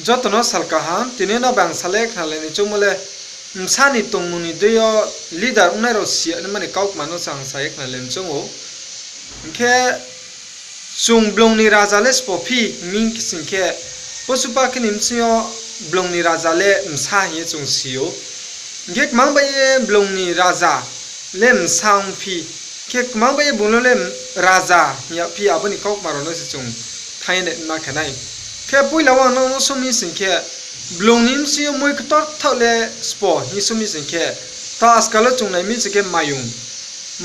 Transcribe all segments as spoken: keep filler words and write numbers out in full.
Joto no sal kaham, tini yo no bang sa le khnalai ni choungmo le, bsa ni tongmung ni dei yo leader ongnai rao si ya naima ni kaukma no sa ang sa ye khnalai ni choung ou. Hing khe, chung blong ni raja le sbo phi hing sing khe, posu pakhi ni bsing yo blong ni raja le bsa hing ye chung si ou. Hing khe kmang bai ye blong ni raja le bsa ongphi, khe kmang bai ye bung no le raja hing ya phi, abo ni kaukma rao no se chung thanng ye naima khe nai. Khe poila wo ang nang no sung mi sing khe, blong ni bsing yo moi ktorthaoh le sbo hing sung mi sing khe, taoh ajkal wo chung nai mi sing khe mayung,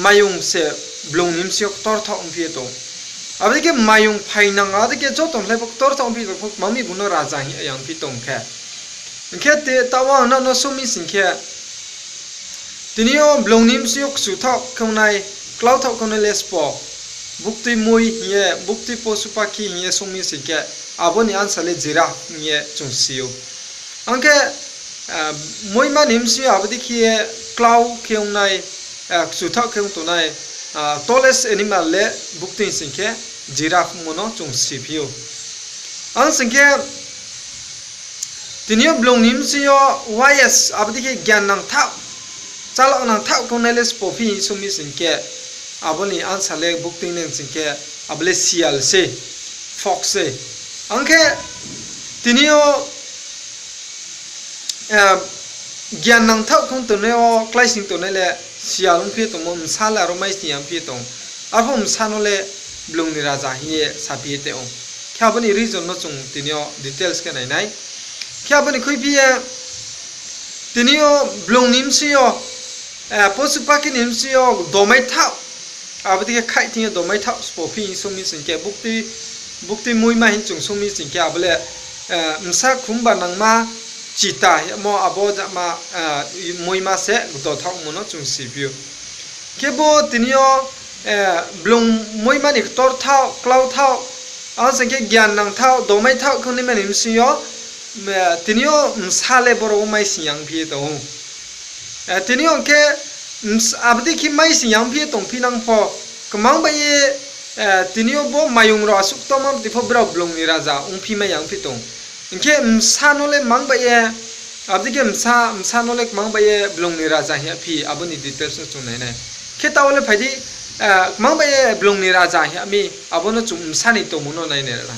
mayung se blong ni bsing yo ktorthaoh ongphi ye tong. Abo dei khe mayung phainang, abo dei khe joto mlai pho ktorthaoh ongphi tong pho, kmang mi bung no raja hing ya ongphi tong khe. Hing khe te taoh wo ang nang no sung mi sing khe, tini yo blong ni bsing yo kchuthaoh khe ongnai, klauthaoh khe ongnai le sbo, buktui moi hing ye, buktui posu pakhi hing ye sung mi sing khe, abo ni answer le giraffe hing ye chung si ou. Ang khe, moima ni bsing yo abo dei khe ye klau khe ongnai, kchuthaoh khe ong tongnai, tallest animal le buktui sing khe giraffe ongmo no chung siphi ou. Ang sing khe, tini yo blong ni bsing yo wise, abo dei khe gyan nangthaoh, chalao nangthaoh khe ongnai le sbo phi hing sung mi sing khe, abo ni answer le buktui nang sing khe, abo le sial se, fox se. Ang khe, tini yo gyan nangthaoh khe ong tongnai yo kláising tongnai le sial ongphi ye tongmo, bsa le aro maising ya ongphi ye tong. Arphuh bsa no le blong ni raja hing ye saphi ye tong ou. Khe abo ni reason no chung tini yo details khe nai nai. Khe abo ni khuiphi ye, tini yo blong ni bsing yo, posu pakhi ni bsing yo domaithaoh, abo dei khe khaih thing yo domaithaoh sbo phi hing sung mi sing khe, buktui moima hing chung sung mi sing khe, abo le bsa khumba nangma chita hingmo abo jama moima se dothaohmo no chung siphi ou. Khe bo tini yo blong moima ni ktorthaoh, klauthaoh, ang sing khe gyan nangthaoh, domaithaoh khe ongnaima ni bsing yo, tini yo bsa le boro wo maising ya ongphi ye tong ou. Tini yo hing khe, abo dei khe maising ya ongphi ye tongphi nang pho, kmang bai ye, tini yo bo mayung rao asuh ktorma ti pho brao blong ni raja ongphi mai ya ongphi tong. Hing khe bsa no le kmang bai ye, abo dei khe bsa, bsa no le kmang bai ye blong ni raja hing ya phi, abo ni details no chung nai nai. Khe taoh wo le phai di, kmang bai ye blong ni raja hing ya mi, abo no chung bsa ni tongmung no nai nai ra.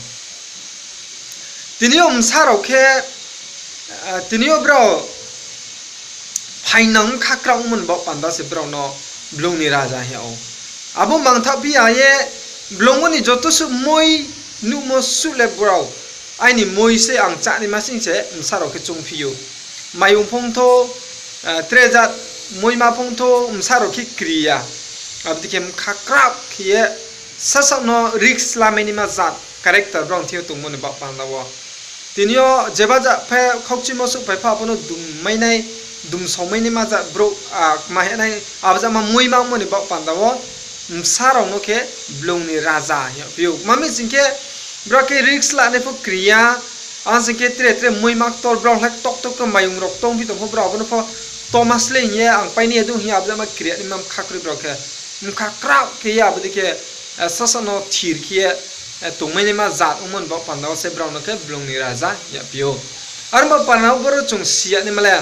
Tini yo bsa rao khe, tini yo brao phainang khakraoh ongmo ni baoh panda se brao no blong ni raja hing ya ou. Abo mangthaoh phi ya ye, blong wo ni joto suh moi nuhmo suh le brao, aini moi se ang chánaima sing se bsa rao khe choungphi ou. Mayung phongthou, tre jat moima phongthou, bsa rao khe kri ya. Abo dei khe bkha kraoh khe ye, sasaoh no risk lamainaima jat character brao thing yo tongmo ni baoh panda wo. Tini yo jeba jat phe khaukchimo suh phai pho abo no dummainai, dumsongmainaima jat brouh, kma hinai, abo jama moima ongmo ni baoh panda wo, bsa rao no khe blong ni raja hing ya phi ou. Kma mi sing khe, brao khe risk lanai pho kri ya, ang sing khe tre tre moima ktor brao le ktokto khe mayung rao ktong phi tong pho brao abo no pho toma slei hing ye ang pai ni ye dung hing ye abo jama kri ya naima bkha kroi brao khe. Bkha kraoh khe ye abo dei khe, sasaoh no thir khe ye, tongmainaima jat ongmo ni baoh panda wo se brao no khe blong ni raja hing ya phi ou. Aro baoh panda wo boro chung si ya naima le,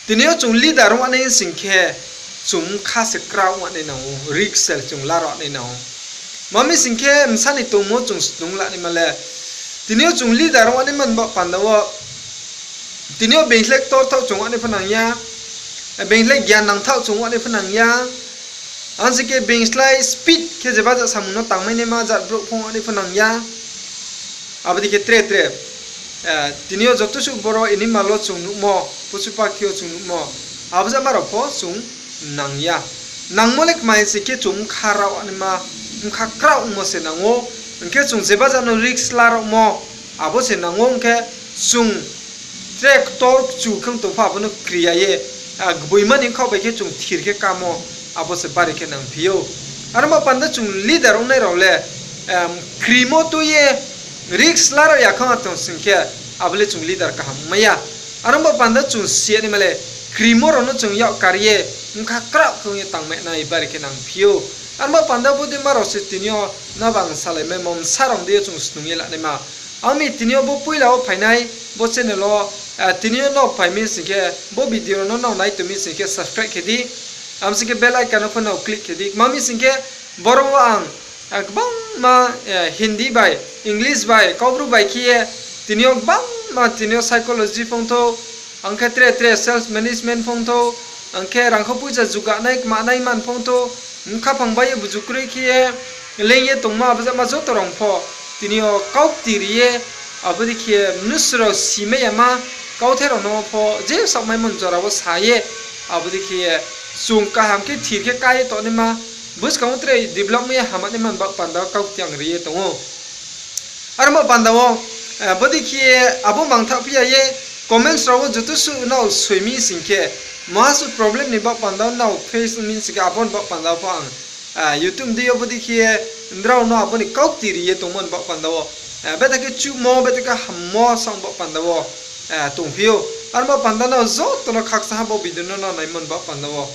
tini yo chung leader ong nai sing khe, chung bkha se kraoh ong nai nang ou, risk se chung la ra nai nang ou. Kma mi sing khe bsa ni tongmo chung snung la naima le, tini yo chung leader ong naima ni baoh panda wo, tini yo being slái ktorthaoh chung ong nai pho nang ya, being slái gyan nangthaoh chung ong nai pho nang ya, ang sing khe being slái speed khe jeba jat samung no tangmainaima jat brouh phung ong nai pho nang ya. Abo dei khe tre tre, tini yo joto suh boro animal wo chung nuhmo, posu pakhi yo chung nuhmo, abo jama rao pho chung nang ya. Nangmo le kma hing sing khe chung bkha rao naima, bkha kraoh ongmo se nang ou, hing khe chung jeba jat no risk la rao mo, abo se nang ou, hing khe chung tre ktor kchu khe ong tong pho abo no kri ya ye, gboima ni bkhaoh bai khe chung thir khe kamo, abo se bari khe nangphi ou. Aro baoh panda chung leader ongnai rao le, krimo tui ye risk la rao ya khe ong tong sing khe, abo le chung leader kaham ongmai ya. Aro baoh panda chung si ya naima le, krimo rao no chung yak kar ye, bkha kraoh khe ong ye tangmai nai bari khe nangphi ou. Aro baoh panda bo dei ma rao se tini yo nabang salaimaimo bsa rao dei yo chung snung ye la naima. Ang mi tini yo bo poila wo phainai, bo channel wo, tini yo nrao phai mi sing khe, bo video rao no nrao nai tong mi sing khe subscribe khe di. Abo sing khe bell icon no pho nrao click khe di. Tma mi sing khe, boro wo ang, gbangma, Hindi bai, English bai, Kaubru bai khe ye, tini yo gbangma tini yo psychology phongthou, ang khe tre tre self management phongthou, ang khe rangkho poicha juganai kmanai man phongthou, khaphang bai ye buju kroi khe ye, leing ye tongma abo jama joto rao pho, tini yo kaukti ri ye, abo dei khe ye mnusu rao simai yama, kauthai rao no pho je saohmaimo jora wo sa ye, abo dei khe ye, chung kaham khe thir khe ká ye tongnaima, buskang wo tre develop mai ye hamanaima ni baoh panda wo kaukti ang ri ye tong ou. Aro baoh panda wo, bodei khe ye abo mangthaoh phi ya ye, comments rao wo joto suh nrao soi mi sing khe, maha suh problem ni baoh panda wo nrao face mi sing khe abo ni baoh panda wo pho ang, YouTube dei yo bodei khe ye, nrao no abo ni kaukti ri ye tongmo ni baoh panda wo, betha khe chuhmo, betha khe hammo saoh baoh panda wo, tongphi ou. Aro baoh panda nrao joto no khakchangha bo video no nrao naimo ni baoh panda wo